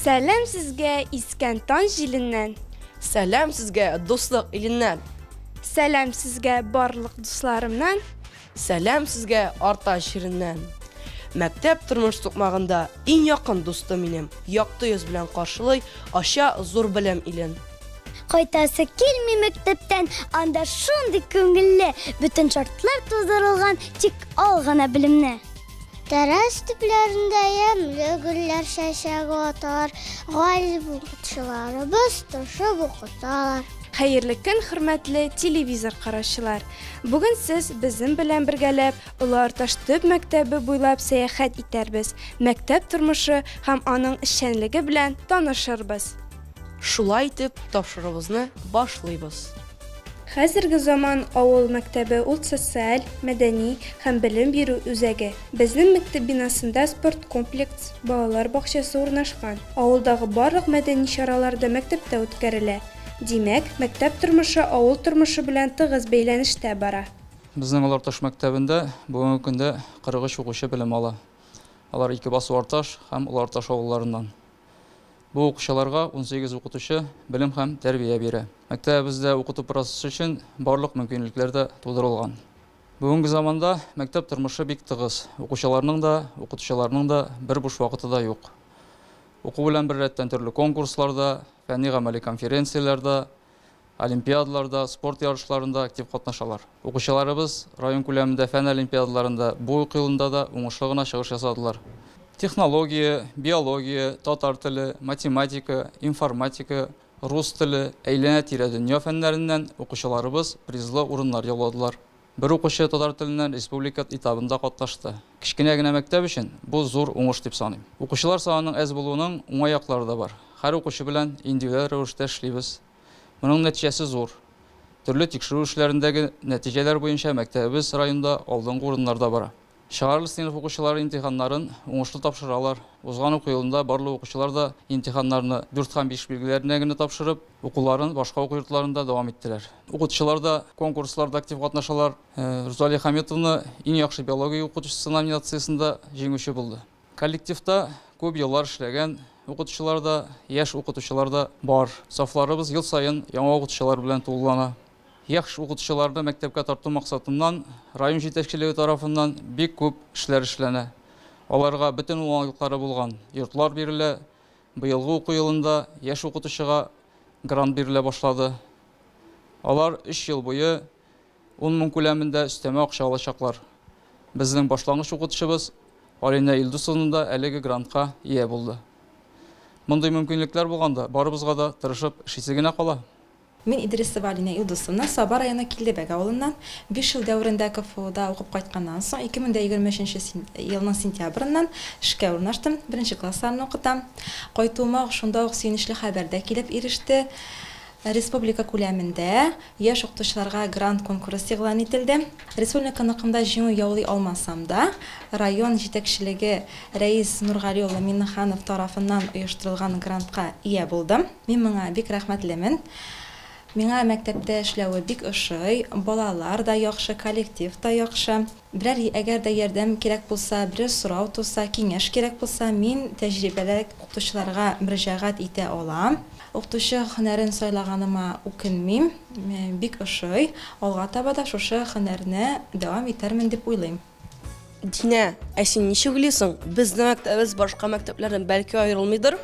Сәлам сезгә искән таң җиленнән. Сәлам сезгә дуслык иленнән. Сәлам сезгә барлык дусларымнан. Сәлам сезгә Арташ җиреннән. Мәктәп тормыш сукмагында иң якын дустым минем, якты йөз белән каршылый, ача зур белем илен. Кайтасы килми мәктәптән, анда шундый күңелле, бөтен шартлар тудырылган, тик ал гына белемне. Тәрәз төпләрендә ямьле гөлләр чәчәк аталар, галим укытучыларыбыз тырышып укыталар. Хәерле көн, хөрмәтле телевизор караучылар! Бүген сез безнең белән бергәләп Олы Арташ төп мәктәбе буйлап сәяхәт итәрбез, мәктәп тормышы һәм аның эшчәнлеге белән танышырбыз. Шулай итеп, тапшыруыбызны башлыйбыз. Хәзерге заман авыл мәктәбе ул социаль, мәдәни һәм белем бирү үзәге. Безнең мәктәп бинасында спорт комплекс, балалар бакчасы урнашкан. Авылдагы барлык мәдәни чаралар да мәктәптә үткәрелә. Димәк, мәктәп тормышы авыл тормышы белән тыгыз бәйләнештә бара. Безнең Олы Арташ мәктәбендә бүгенге көндә 43 укучы белем ала. Алар Икебасу Арташ һәм Олы Арташ авылларыннан. Бу укучыларга 18 укытучы белем һәм тәрбия бирә. Мәктәбебездә укыту процессы өчен барлык мөмкинлекләр дә тудырылган. Бүгенге заманда мәктәп тормышы бик тыгыз. Укучыларның да, укытучыларның да бер буш вакыты да юк. Уку белән беррәттән төрле конкурсларда, фәнни-гамәли конференцияләрдә, олимпиадаларда, спорт ярышларында актив катнашалар. Укучыларыбыз район күләмендә фән олимпиадаларында бу уку елында да уңышлы гына чыгыш ясадылар. Технология, биология, татар теле, математика, информатика, рус теле, әйләнә-тирә дөнья фәннәреннән укучыларыбыз призлы урыннар яуладылар. Бер укучы татар теленнән республика этабында катнашты. Кечкенә генә мәктәп өчен бу зур уңыш дип саныйм. Укучылар санының әз булуының уңай яклары да бар. Һәр укучы белән индивидуаль рәвештә эшлибез. Моның нәтиҗәсе зур. Төрле тикшерү эшләрендәге нәтиҗәләр буенча мәктәбебез районда алдынгы урыннарда бара. Чыгарылыш сыйныф укучылары имтиханнарын уңышлы тапшыралар. Узган уку елында барлык укучылар да имтиханнарны 4 һәм 5 билгеләренә генә тапшырып, укуларын башка уку йортларында дәвам иттеләр. Укытучылар да конкурсларда актив катнашалар. Рузалия Хаметовна иң яхшы биология укытучысы номинациясендә җиңүче булды. Коллективта күп еллар эшләгән укытучылар да, яшь укытучылар да бар. Сафларыбыз ел саен яңа укытучылар белән тулылана. Яхш укытучыларны мәктәпкә тарту максатыннан район җитәкчелеге тарафыннан бик күп эшләр эшләнә. Аларга бөтен уңайлыклары булган йортлар бирелә. Быелгы уку елында яшь укытучыга грант бирелә башлады. Алар 3 ел буе 10 мең күләмендә өстәмә акча алачаклар. Безнең башлангыч укытучыбыз Алинә Илдусовна да әлеге грантка ия булды. Мондый мөмкинлекләр булганда барыбызга да тырышып эшлисе генә кала. Мин Идрисова Алинә Илдусовна, Саба районы Килдебәк авылыннан. 5 ел дәверендә КФУда укып кайтканнан соң, 2023 елның сентябреннән эшкә урнаштым. Беренче классларны укытам. Кайтуыма шунда ук сөенечле хәбәр дә килеп иреште. Республика күләмендә яшь укытучыларга грант конкурсы игълан ителде. Республиканыкында җиңү яулый алмасам да, район җитәкчелеге Рәис Нургали улы Миннеханов тарафыннан оештырылган грантка ия булдым. Мин моңа бик рәхмәтлемен. Миңа мәктәптә эшләве бик ошый, балалар да яхшы, коллектив та яхшы. Берәр әгәр дә ярдәм кирәк булса, берәр сорау туса, киңәш кирәк булса, мин тәҗрибәле укытучыларга мөрәҗәгать итә алам. Укытучы һөнәрен сайлаганыма үкенмим, бик ошый. Алга таба да шушы һөнәрне дәвам итәрмен дип уйлыйм. Динә, ә син ничек уйлыйсың, безнең мәктәбебез башка мәктәпләрдән бәлки аерылмыйдыр?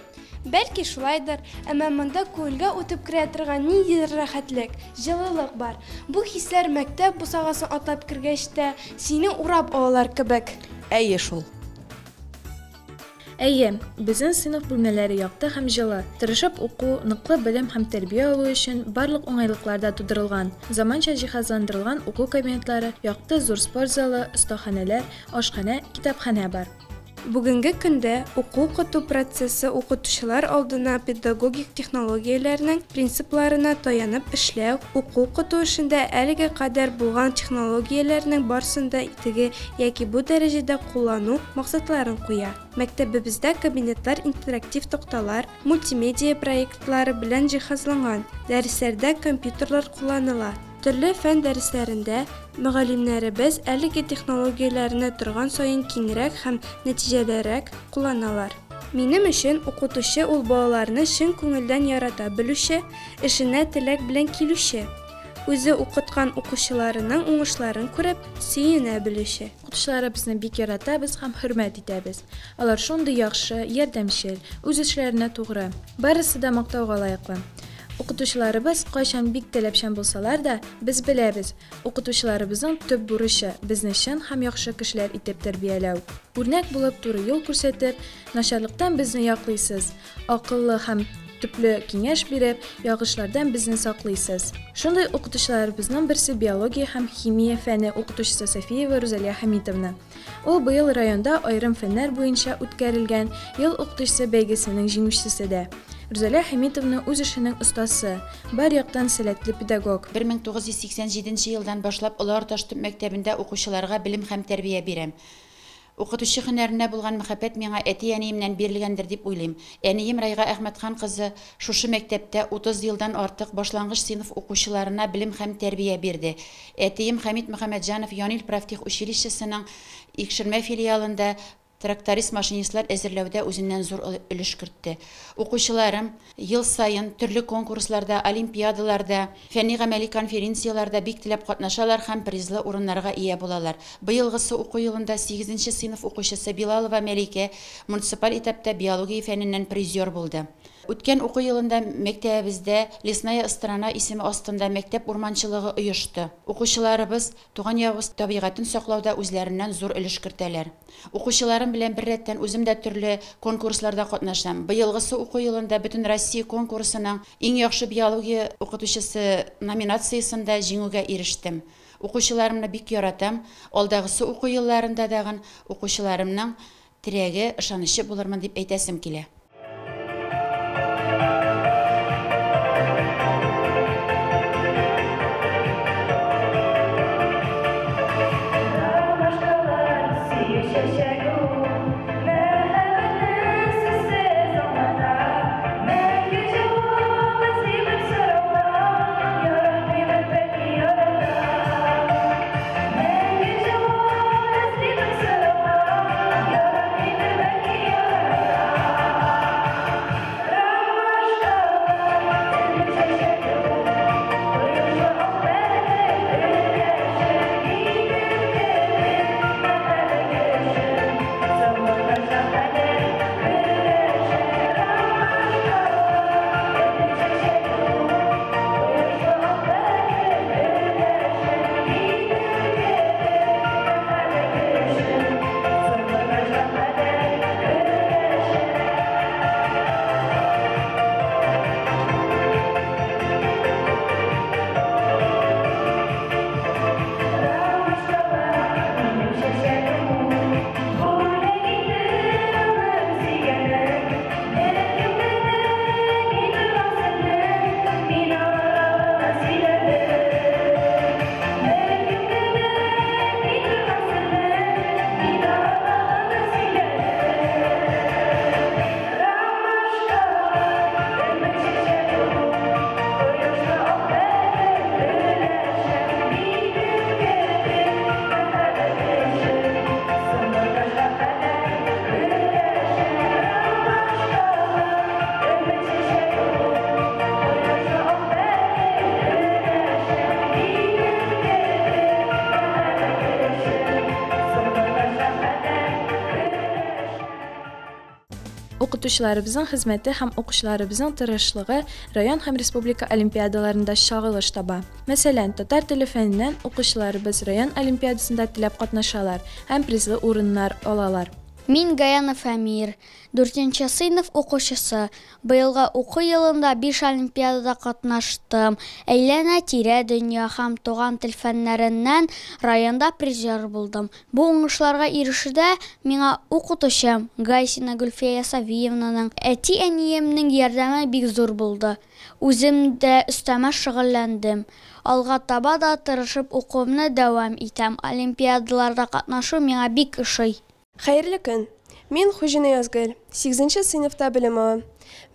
Бәлки шулайдыр, әмма монда күңелгә үтеп керә торган ниндидер рәхәтлек, җылылык бар. Бу хисләр мәктәп бусагасын атлап кергәч тә сине урап алалар кебек. Әйе шул. Әйе, безнең сыйныф бүлмәләре якты һәм җылы. Тырышып уку, ныклы белем һәм тәрбия алу өчен барлык уңайлыклар да тудырылган. Заманча җиһазландырылган уку кабинетлары, якты зур спорт залы, остаханәләр, ашханә, китапханә бар. Бүгенге көндә уку-укыту процессы укытучылар алдына педагогик технологияләрнең принципларына таянып эшләү, уку-укыту эшендә әлегә кадәр булган технологияләрнең барысын да теге яки бу дәрәҗәдә куллану максатларын куя. Мәктәбебездә кабинетлар интерактив такталар, мультимедиа проектлары белән җиһазланган, дәресләрдә компьютерлар кулланыла. Төрле фән дәресләрендә мөгаллимнәребез әлеге технологияләрне торган саен киңрәк һәм нәтиҗәлерәк кулланалар. Минем өчен укытучы ул балаларны чын күңелдән ярата белүче, эшенә теләк белән килүче, үзе укыткан укучыларының уңышларын күреп, сөенә белүче. Укытучыларыбызны бик яратабыз һәм хөрмәт итәбез. Алар шундый яхшы, ярдәмчел, үз эшләренә тугры. Барысы да мактауга лаеклы. Укытучыларыбыз кайчан бик таләпчән булсалар да, без беләбез, укытучыларыбызның төп бурычы, безне чын һәм яхшы кешеләр итеп тәрбияләү. Үрнәк булып туры юл күрсәтеп, начарлыктан безне яклыйсыз, акыллы һәм төпле киңәш биреп, ялгышлардан безне саклыйсыз. Шундый укытучыларыбызның берсе биология һәм химия фәне укытучысы Софиева Рузалия Хәмитовна. Ул быел районда аерым фәннәр буенча үткәрелгән Ел укытучысы бәйгесенең җиңүчесе дә. Рузалия Хәмитовна үз эшенең остасы, бар яктан сәләтле педагог. 1987 елдан башлап Олы Арташ төп мәктәбендә укучыларга белем һәм тәрбия бирәм. Укытучы һөнәренә булган мәхәббәт миңа әти-әниемнән бирелгәндер дип уйлыйм. Әнием Райга Әхмәтхан кызы шушы мәктәптә 30 елдан артык башлангыч сыйныф укучыларына белем һәм тәрбия бирде. Әтием Хәмит Мөхәммәтҗанов Янил профтех училищесының Икшермә филиалында тракторист-машинистлар әзерләүдә үзеннән зур өлеш кертте. Укучыларым ел саен төрле конкурсларда, олимпиадаларда, фәнни-гамәли конференцияләрдә бик теләп катнашалар һәм призлы урыннарга ия булалар. Быелгысы уку елында 8 сыйныф укучысы Билалова Мәликә муниципаль этапта биология фәненнән призер булды. Үткән уку елында мәктәбебездә Лесная страна исеме астында мәктәп урманчылыгы оешты. Укучыларыбыз туган ягыбыз табигатен саклауда үзләреннән зур өлеш кертәләр. Укучыларым белән беррәттән үзем дә төрле конкурсларда катнашам. Быелгысы уку елында бөтен Россия конкурсының иң яхшы биология укытучысы номинациясендә җиңүгә ирештем. Укучыларымны бик яратам. Алдагысы уку елларында дагын укучыларымның терәге, ышанычы булырмын дип әйтәсем килә. Укытучыларыбызның хезмәте һәм укучыларыбызның тырышлыгы район һәм республика олимпиадаларында чагылыш таба. Мәсәлән, татар теле фәненнән укучыларыбыз район олимпиадасында теләп катнашалар һәм призлы урыннар алалар. Мин Гаянов Әмир, 4 сыйныф укучысы. Быелгы уку елында 5 олимпиадада катнаштым. Әйләнә-тирә дөнья һәм туган тел фәннәреннән районда призер булдым. Бу уңышларга ирешүдә миңа укытучым Гайсина Гөлфия Савиевнаның, әти-әниемнең ярдәме бик зур булды. Үзем дә өстәмә шөгыльләндем. Алга таба да тырышып укуымны дәвам итәм. Олимпиадаларда катнашу миңа бик ошый. Хәерле көн. Мин Хуҗина Язгөл, 8 сыйныфта белем алам.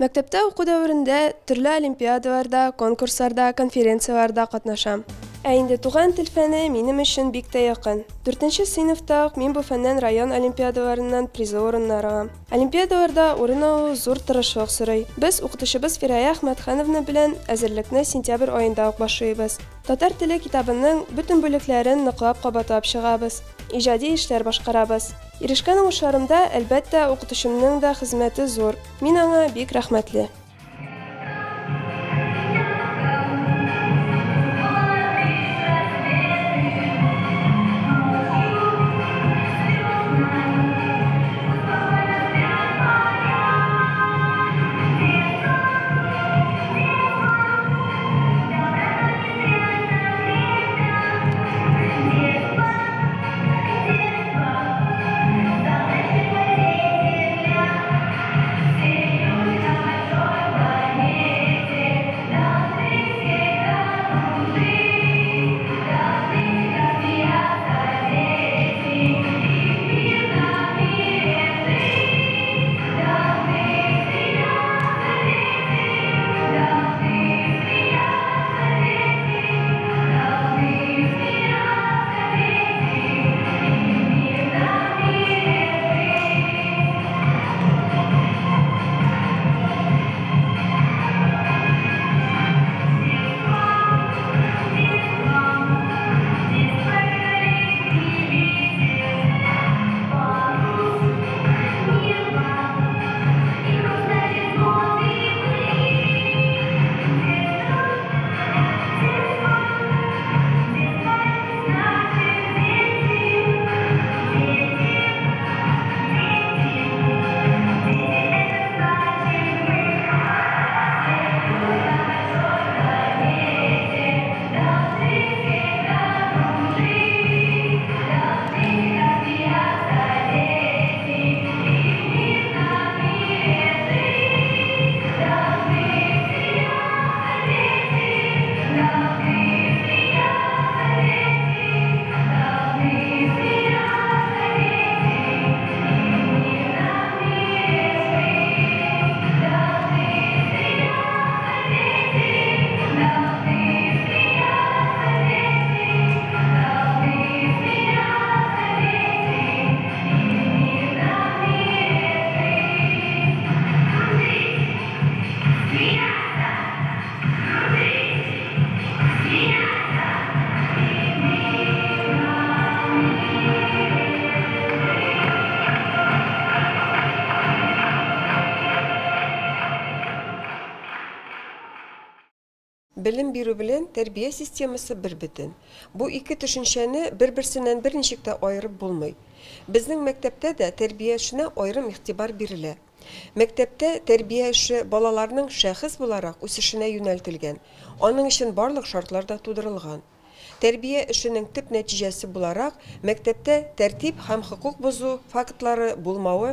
Мәктәптә уку дәверендә төрле олимпиадаларда, конкурсларда, конференцияләрдә катнашам. Ә инде туган тел фәне минем өчен бик тә якын. Дүртенче сыйныфта ук мин бу фәннән район олимпиадаларыннан призлы урыннар алам. Олимпиадаларда урын алу зур тырышлык сорый. Без укытучыбыз Фирая Әхмәтхановна белән әзерлекне сентябрь аенда ук башлыйбыз. Татар теле китабының бөтен бүлекләрен ныклап кабатлап чыгабыз, иҗади эшләр башкарабыз. Ирешкән уңышларымда, әлбәттә, укытучымның да хезмәте зур. Мин аңа бик рәхмәтле. Белем бирү белән тәрбия системасы бер бөтен. Бу ике төшенчәне бер-берсеннән берничек тә аерып булмый. Безнең мәктәптә дә тәрбия эшенә аерым игътибар бирелә. Мәктәптә тәрбия эше балаларның шәхес буларак үсешенә юнәлтелгән. Аның өчен барлык шартлар да тудырылган. Тәрбия эшенең төп нәтиҗәсе буларак, мәктәптә тәртип һәм хокук бозу фактлары булмавы,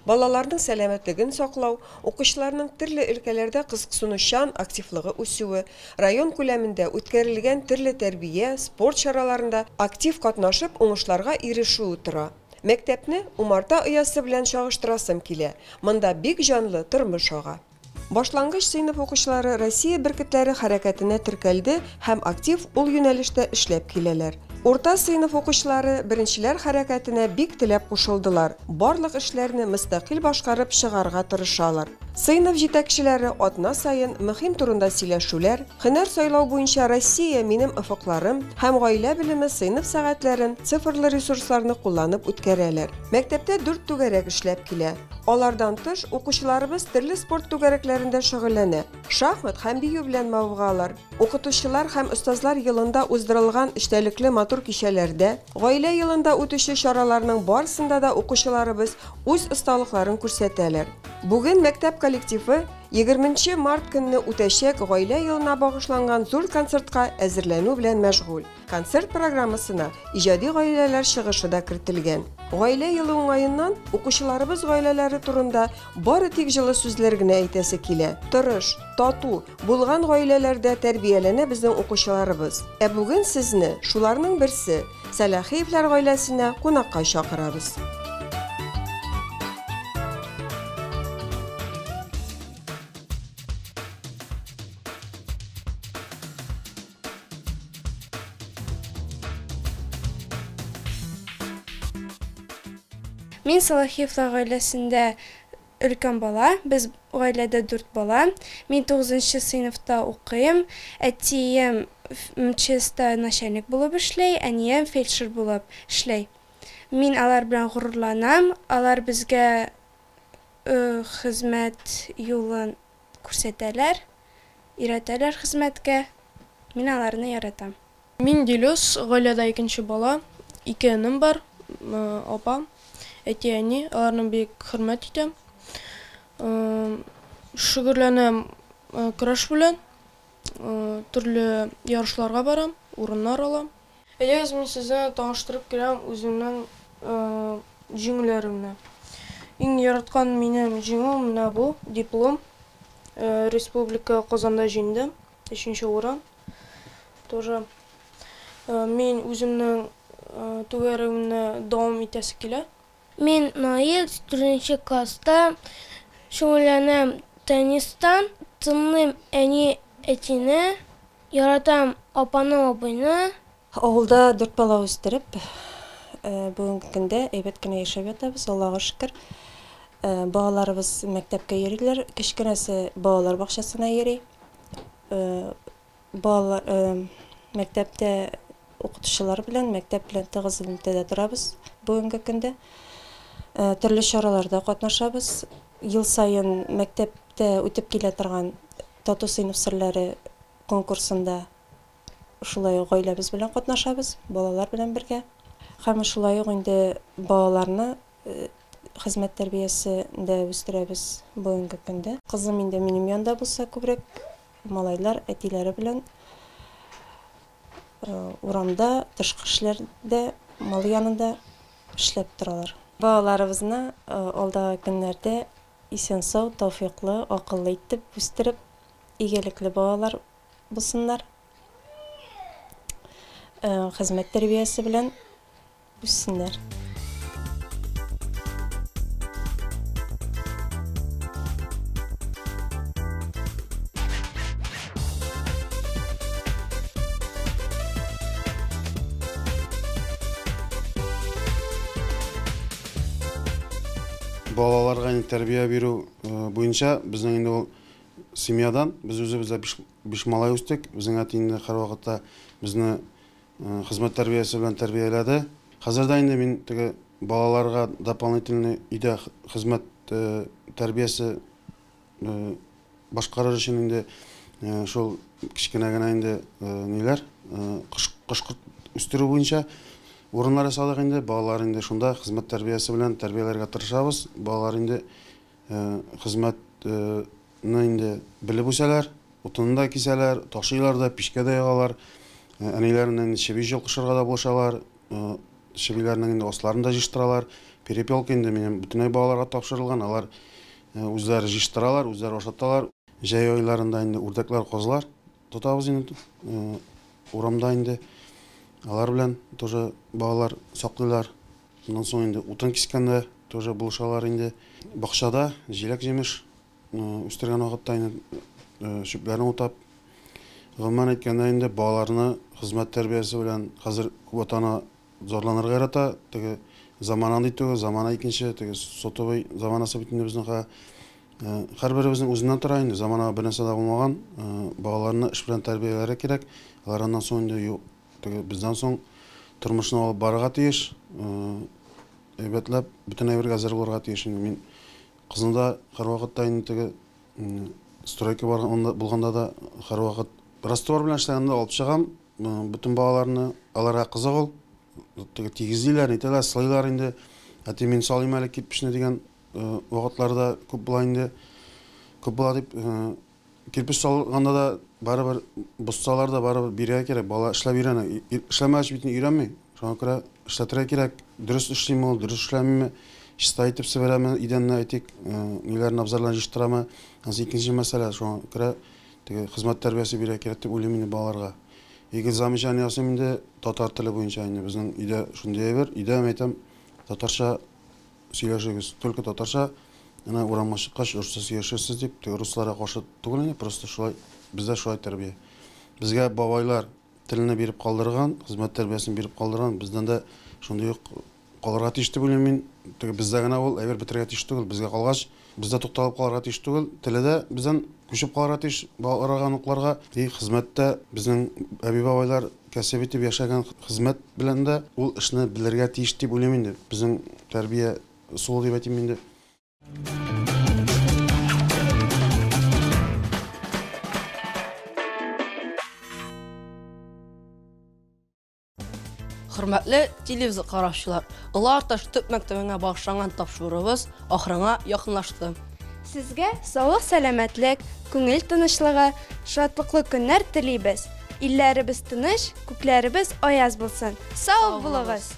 балаларның сәламәтлеген саклау, укучыларның төрле өлкәләрдә кызыксынучан активлыгы үсүе, район күләмендә үткәрелгән төрле тәрбия, спорт чараларында актив катнашып уңышларга ирешүе тора. Мәктәпне умарта оясы белән чагыштырасым килә. Монда бик җанлы тормыш ага. Башлангыч сыйныф укучылары Россия бөркетләре хәрәкәтенә теркәлде һәм актив ул юнәлештә эшләп киләләр. Урта сыйныф укучылары беренчеләр хәрәкәтенә бик теләп кушылдылар. Барлык эшләрне мөстәкыйль башкарып чыгарга тырышалар. Сыйныф җитәкчеләре атна саен мөһим турында сөйләшүләр, һөнәр сайлау буенча Россия минем офыкларым һәм гаилә белеме сыйныф сәгатьләрен цифрлы ресурсларны кулланып үткәрәләр. Мәктәптә 4 түгәрәк эшләп килә. Алардан тыш укучыларыбыз төрле спорт түгәрәкләрендә шөгыльләнә. Шахмат һәм бию белән мавыгалар. Укытучылар һәм остазлар елында уздырылган эчтәлекле матур кичәләрдә, гаилә елында үтүче чараларның барысында да укучыларыбыз үз осталыкларын күрсәтәләр. Бүген мәктәп коллективы 20 март көнне үтәчәк гаилә елына багышланган зур концертка әзерләнү белән мәшгуль. Концерт программасына иҗади гаиләләр чыгышы да кертелгән. Гаилә елы уңаеннан укучыларыбыз гаиләләре турында бары тик җылы сүзләр генә әйтәсе килә. Тырыш, тату, булган гаиләләрдә тәрбияләнә безнең укучыларыбыз. Ә бүген сезне шуларның берсе Сәлахиевләр гаиләсенә кунакка чакырабыз. Мин Салахиевлар гаиләсендә өлкән бала, без гаиләдә 4 бала. Мин 9 сыйныфта укыйм. Әтием МЧСта начальник булып эшләй, әнием фельдшер булып эшләй. Мин алар белән горурланам, алар безгә хезмәт юлын күрсәтәләр, өйрәтәләр хезмәткә. Мин аларны яратам. Мин Дилюс, гаиләдә икенче бала, 2 энем бар, апам, әти-әни, аларны бик хөрмәт итәм. Шөгыльләнәм көрәш белән, төрле ярышларга барам, урыннар алам. Әйдәгез, мин сезне таныштырып киләм үземнең җиңүләремне. Иң яраткан минем җиңү менә бу диплом. Республика Казанда җиңдем, 3 урын. Тоже мин үземнең түгәрәгемне дәвам итәсе килә. Мин Наил, 4 класста шөгыльләнәм теннистан, тыңлыйм әни әтине, яратам апаны, абыйны. Авылда 4 бала үстереп, бүгенге көндә әйбәт кенә яшәп ятабыз, Аллага шөкер. Балаларыбыз мәктәпкә йөриләр, кечкенәсе балалар бакчасына йөри. Балалар мәктәптә укытучылар белән, мәктәп белән тыгыз элемтәдә торабыз бүгенге көндә. Төрле чараларда катнашабыз. Ел саен мәктәптә үтеп килә торган тату сыйныф серләре конкурсында шулай ук гаиләбез белән катнашабыз, балалар белән бергә. Һәм шулай ук инде балаларны хезмәт тәрбиясендә үстерәбез бүгенге көндә. Кызым инде минем янда булса күбрәк, малайлар әтиләре белән урамда, тышкы эшләрдә, мал янында эшләп торалар. Балаларыбызны алдагы көннәрдә исән-сау, тәүфыйклы, акыллы итеп үстереп, игелекле балалар булсыннар. Хезмәт тәрбиясе белән үссеннәр. Балаларга инде тәрбия бирү буенча безнең инде ул семьядан, без үзебездә биш малай үстек. Безнең әти инде һәрвакытта безне хезмәт тәрбиясе белән тәрбияләде. Хәзер дә инде мин теге балаларга дополнительный өйдә хезмәт тәрбиясе башкарыр өчен инде шул кечкенә генә инде ниләр, кош-корт үстерү буенча урыннар ясадык инде. Балалар инде шунда хезмәт тәрбиясе белән тәрбияләргә тырышабыз. Балалар инде хезмәтне инде белеп үсәләр, утынны да кисәләр, ташыйлар да, пичкә дә ягалар. Әниләреннән инде чеби җылкышырга да булышалар, чебиләрнең инде асларын да җыештыралар. Перепелка инде минем бөтенләй балаларга тапшырылган, алар үзләре җыештыралар, үзләре ашаталар. Җәй айларында инде үрдәкләр, казлар тотабыз инде урамда инде. Алар белән тоже балалар саклыйлар. Моннан соң инде утын кискәндә тоже булышалар инде. Бакчада җиләк-җимеш үстергән вакытта инде чүпләрен утап. Гомумән әйткәндә инде балаларны хезмәт тәрбиясе белән хәзер күп ата-ана зарланырга ярата. Теге замана андый түгел, замана икенче, теге сотовый заманасы бит инде безнең хәзер. Һәрберебезнең үзеннән тора инде, замана бер нәрсә дә булмаган. Балаларны эш белән тәрбияләргә кирәк. Алар аннан соң инде теге бездән соң тормышны алып барырга тиеш. Әйбәтләп бөтен әйбергә әзер булырга тиеш инде. Мин кызны да һәрвакытта инде теге стройка булганда да һәрвакыт раствор белән эшләгәндә алып чыгам. Бөтен балаларны, аларга кызык ул. Теге тигезлиләр, нитәләр, сылыйлар инде. Әти, мин салыйм әле кирпечне дигән вакытларда күп була инде. Күп була дип, кирпеч салганда да барыбер бозсалар да барыбер бирергә кирәк. Бала эшләп өйрәнә. Эшләмәгәч бит өйрәнми. Шуңа күрә эшләтергә кирәк. Дөрес эшлиме ул, дөрес эшләмиме, чиста итеп себерәме, идәнне әйтик, ниләрен, абзарларын җыештырамы. Анысы икенче мәсьәлә. Шуңа күрә теге хезмәт тәрбиясе бирергә кирәк дип уйлыйм инде балаларга. Егет замечание ясыйм инде татар теле буенча инде безнең өйдә шундый әйбер. Өйдә мин әйтәм, татарча сөйләшегез, только татарча. Әнә урамга чыккач русча сөйләшерсез дип, теге русларга каршы түгел инде, просто шулай бездә шулай тәрбия. Безгә бабайлар телне биреп калдырган, хезмәт тәрбиясен биреп калдырган, бездән дә шундый ук калырга тиеш дип уйлыйм мин. Теге бездә генә ул әйбер бетергә тиеш түгел. Безгә калгач, без дә тукталып калырга тиеш түгел. Теле дә бездән күчеп калырга тиеш балаларга, оныкларга. И хезмәт тә безнең әби-бабайлар кәсеп итеп яшәгән хезмәт белән дә ул эшне белергә тиеш дип уйлыйм инде. Безнең тәрбия ысулы дип әйтим инде. Хөрмәтле телевизор караучылар, Олы Арташ төп мәктәбенә багышланган тапшыруыбыз ахырына якынлашты. Сезгә саулык-сәламәтлек, күңел тынычлыгы, шатлыклы көннәр телибез. Илләребез тыныч, күкләребез аяз булсын. Сау булыгыз!